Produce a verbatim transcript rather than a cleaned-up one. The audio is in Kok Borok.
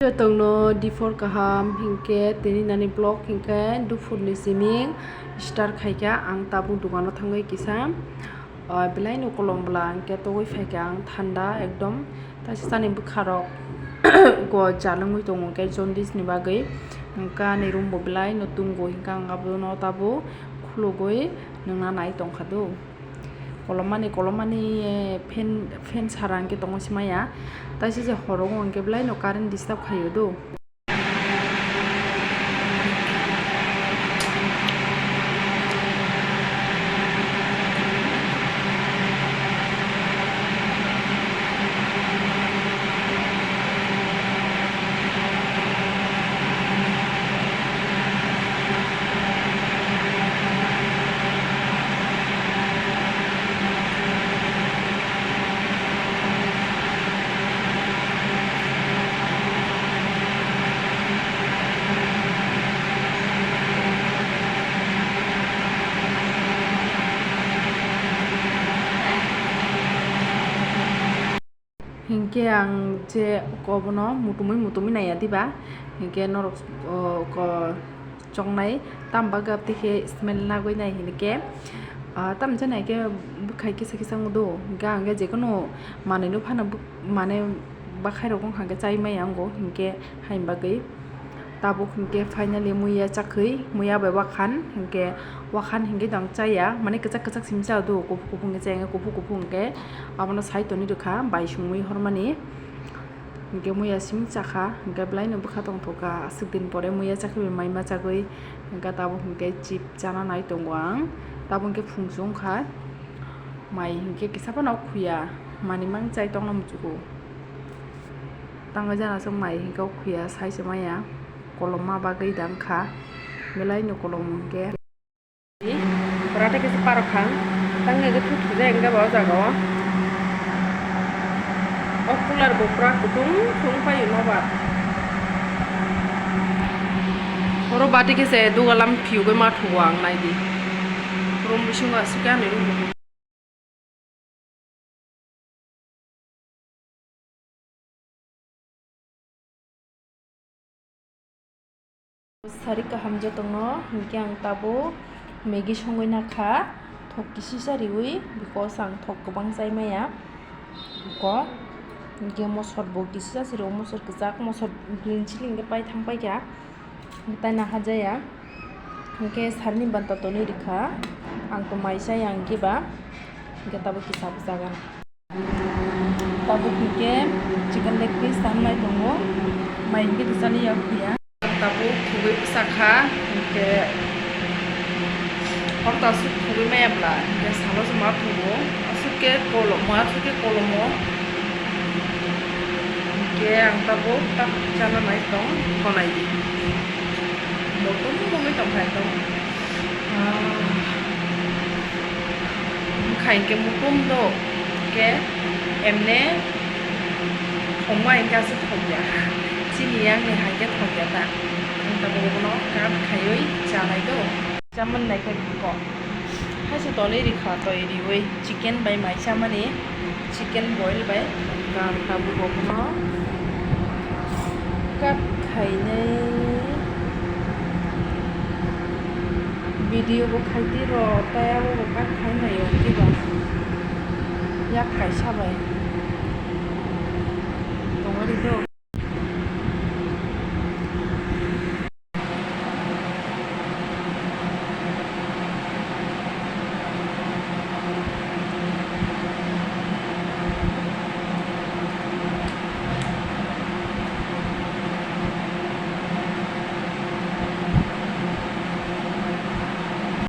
Jotono diphor kaham hinkhe tini nani vlog hinkhe duphurni siming start khaikha ang tabuk dukano thangwi kisa, ah, belaino kolom bwla hinkhe togwi phaikha ang thanda ekdom taisa chani bwkharok go jalwngwi tongo hinkhe jaundice ni bagwi hinkhe ani room bo belaino tungo hinkhe ang abono tabuk khulugwi nungna nai tongkha do. Kolomani, kolomani, eh, fan, fan sara hwnkhe tongo se maya. Taisa se horo o hwnkhe belaino current disturb khaio do. Hinkhe ang je obono mutumui mutumui naiya diba, hinkhe norok, o, ko chongnai tamo bagwi aboni khe smell nagwi nai hinkhe, ah, tamo jani khe bwkhai kisa kisa wng do, hinkhe ang khe jekheno manwino phano bw-, mane bwkhairok wngkha khe chai maya wngo hinkhe haini bagwi. Tabuk hinkhe finally muiya chakhwi, muiya bai wakhan hinkhe, wakhan hinkhe dang chaya, mane kwchak kwchak simi cha do, kuphur kuphur hinkhe chaya, kuphur kuphur hinkhe abono sai toni rwkha, bai songwi hormani hinkhe muiya simi chakha, hinkhe belaino bwkha tongthokha, aswk din pore muiya chakhwi bai mai ma chagwi, hinkhe tabuk hinkhe chip chana nai tongo ang, tabuk hinkhe phung chwng kha, mai hinkhe kisa phano khuya, manwi mang chai tongna muchugo. Tangwi jana se mai hinkhe o khuya sai se maya, kolom ma bagwi da wngkha, belaino kolom hinkhe. Pura tei kisa parok kha, tangwi khe thut thujak hinkhe ba o jaga o. O cooler bo pura kutung se wng paio nobar. Oro bati khe se dugalam phiyogwi ma thugo ang naidi. Room bisingo aswk khe ani room bo. Sari kaham jotono, hinkhe ang tabuk Maggi songwi nakha, thok kisisa riwi, because ang thok kwbang chai maya. Ko, hinkhe mosor bo kisisa se rw, mosor kwchak, mosor green chili hinkhe pai thang paikha. Tai naharjaya. Hinkhe sarni banta tonwi rikha. Ang to mai chaya hinkhe ba. Hinkhe tabuk kisa bwchagan. Tabuk hinkhe chicken leg piece tangnai tongo. Mai hinkhe rwchani yak phiya. Tabuk khugwi bwchakha. Hinkhe hor ta aswk khugwi maya bwla. Hinkhe salo se ma thugo. Aswk khe kolomo, aswk khe kolomo. Hinkhe ang tabuk tak chana nai tong, konai di. Motom wngwi tongkha ekdom. Ah. Bwkha hinkhe motom do. Hinkhe emne thongma hinkhe aswk thokya. Chini yakni hai khe thokya ta. Ang tabuk bono cut khaiwi chanai do. Chamani naikhai kok. Haise tonwi rikha, twi riwi chicken bai mai chamani, chicken boil bai. Tabuk bono cut khainai video bo khaitwi rw, tei abo bo cut khainai o kiba yak kaisa bai tongwi rikha.